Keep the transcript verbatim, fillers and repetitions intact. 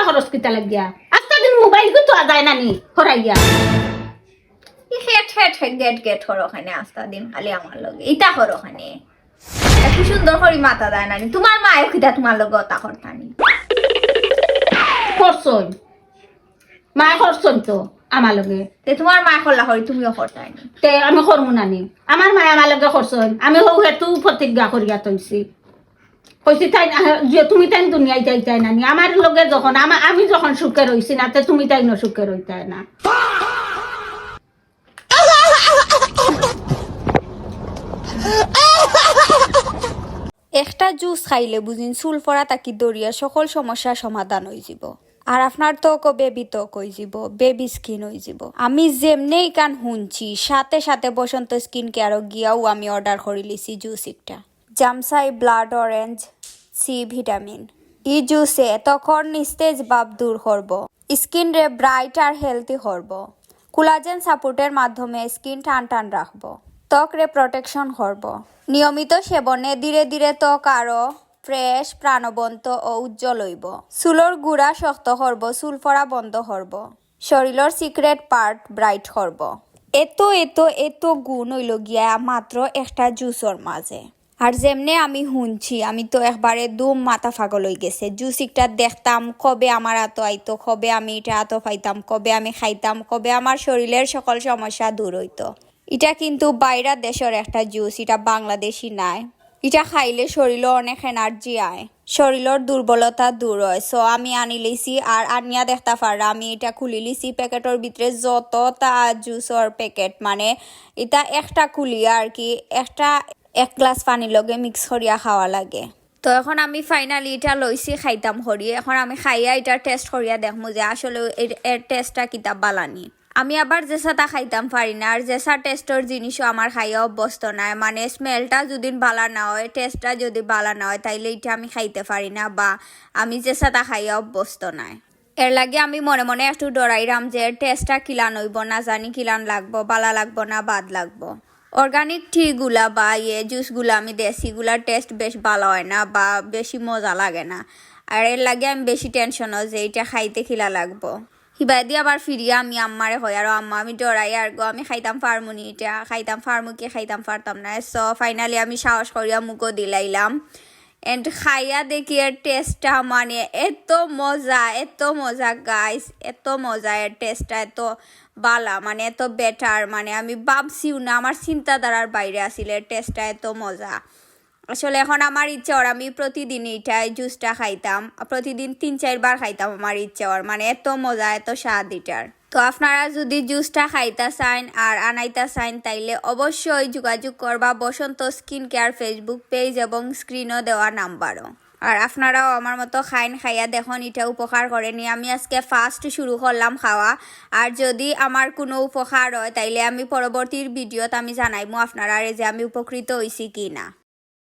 খরচ কিতা লাগিয়া? আস্তা দিন মোবাইল কিন্তু আদায় নানি হরাইয়া। ই হেট হেট হেট গেট গেট করো খানে আস্তা দিন খালি আমার লগে। ইতা করো খানে। একটু সুন্দর করি মাতা দেয় নানি। তোমার মায়ে কিতা তোমার লগে অতা করতানি? করছইন। মায়ে করছইন তো আমার লগে। তে তোমার মায়ে করলা করি তুমিও করতানি? তে আমি করমু নানি। আমার মায়ে আমার লগে করছইন। আমি হউ হেতু প্রতিজ্ঞা করিয়া তইছি। কইছি তাই, আহ, যে তুমি তাই দুনিয়াত যাইতায় নানি। আমার লগে যখন, আমা-, আমি যখন সুখে রইছি না, তে তুমি তাই ন সুখে রইতায় না। একটা জুস খাইলে বুঝিন চুল পড়া থাকি ধরিয়া সকল সমস্যা সমাধান অইযিবো। আর আপনার ত্বকও বেবি ত্বক অইযিবো, বেবি স্কিন অইযিবো। আমি যেমনে ইখান হুনছি, সাথে সাথে বসন্ত স্কিন কেয়ারও গিয়াও আমি অর্ডার করিলিছি জুস একটা। জামসাই ব্লাড অরেঞ্জ সি ভিটামিন। ই জুসে ত্বকর নিস্তেজ ভাব দূর করবো, স্কিনরে ব্রাইট আর হেলদি করবো। কোলাজেন সাপোর্টের মাধ্যমে স্কিন টান টান রাখবো, ত্বকরে প্রোটেকশন করবো। নিয়মিত সেবনে ধীরে ধীরে ত্বক আরো ফ্রেশ, প্রাণবন্ত ও উজ্জ্বল অইবো। চুলর গুড়া শক্ত করবো, চুল পড়া বন্ধ করবো, শরীরর সিক্রেট পার্ট ব্রাইট করবো। এত এত এত গুণ অইলো গিয়া মাত্র একটা জুসর মাঝে। আর যেমনে আমি হুনছি, আমি তো একবারে দুম মাথা পাগল অইগেছে। জুস একটা দেখতাম, কবে আমার আতো আইতো, কবে আমি ইটা আতো পাইতাম, কবে আমি খাইতাম, কবে আমার শরীরর সকল সমস্যা দূর অইতো। ইটা কিন্তু বাইরা দেশর একটা জুস, ইটা বাংলাদেশি নায়। ইটা খাইলে শরীরও অনেক এনার্জি আয়, শরীরর দুর্বলতা দূর অয়। So আমি আনিলিছি, আর আনিয়া দেখতা পাররা, আমি ইটা খুলিলিছি, প্যাকেটর ভিতরে যততা জুসর প্যাকেট, মানে ইটা একটা খুলিয়া আর কি, একটা এক গ্লাস পানির লগে মিক্স করিয়া খাওয়া লাগে। তো এখন আমি ফাইনালি ইটা লইছি খাইতাম করি। এখন আমি খাইয়া ইটা টেস্ট করিয়া দেখমু যে আসলে এর, এর টেস্টটা কিতা বালানি। আমি আবার যেসাতা খাইতাম পারি না, আর যেসা টেস্টর জিনিসও আমার খাইয়া অভ্যস্ত নায়। মানে স্মেলটা যদি বালা না অয়, টেস্টটা যদি বালা না অয়, তাইলে ইটা আমি খাইতে পারি না, বা আমি যেসাতা খাইয়া অভ্যস্ত নায়। এর লাগি আমি মনে মনে একটু ডরাইরাম যে টেস্টটা কিলান অইবো, না জানি কিলান লাগবো, বালা লাগবো না বাদ লাগবো। অর্গানিক টি গুলা বা ইয়ে জুস গুলা আমি দেশি গুলার টেস্ট বেশ বালা অয় না বা বেশি মজা লাগে না, আর এর লাগি আমি বেশি টেনশনও যে ইটা খাইতে কিলা লাগবো। হিবায়দি আবার ফিরিয়া আমি আম্মারে কই, "আরো আম্মা, আমি ডরাই আর গো, আমি খাইতাম পারমু নি ইটা, খাইতাম পারমু কি খাইতাম পারতাম না।" So ফাইনালি আমি সাহস করিয়া মুখো দিলাইলাম। And খাইয়া দেখি এর টেস্টটা মানে এত মজা, এত মজা গাইস, এত মজা এর টেস্টটা, এত বালা, মানে এত বেটার, মানে আমি ভাবছিও না, আমার চিন্তাধারার বাইরে আছিল এর টেস্টটা এত মজা। আসলে এখন আমার ইচ্ছা অর আমি প্রতিদিন ইটায় জুসটা খাইতাম, প্রতিদিন তিন চাইরবার খাইতাম আমার ইচ্ছা অর, মানে এত মজা, এত স্বাদ ইটার। তো আপনারা যদি জুসটা খাইতা চাইন আর আনাইতা চাইন, তাইলে অবশ্যই যোগাযোগ করবা বসন্ত স্কিন কেয়ার Facebook পেজ এবং স্ক্রিনও দেওয়া নাম্বারও। আর আপনারাও আমার মতো খাইন, খাইয়া দেখইন ইটা উপকার করে নি। আমি আজকে ফার্স্ট শুরু করলাম খাওয়া, আর যদি আমার কোনো উপকার অয়, তাইলে আমি পরবর্তীর ভিডিওত আমি জানাইমু আপনারারে যে আমি উপকৃত অইছি কি না।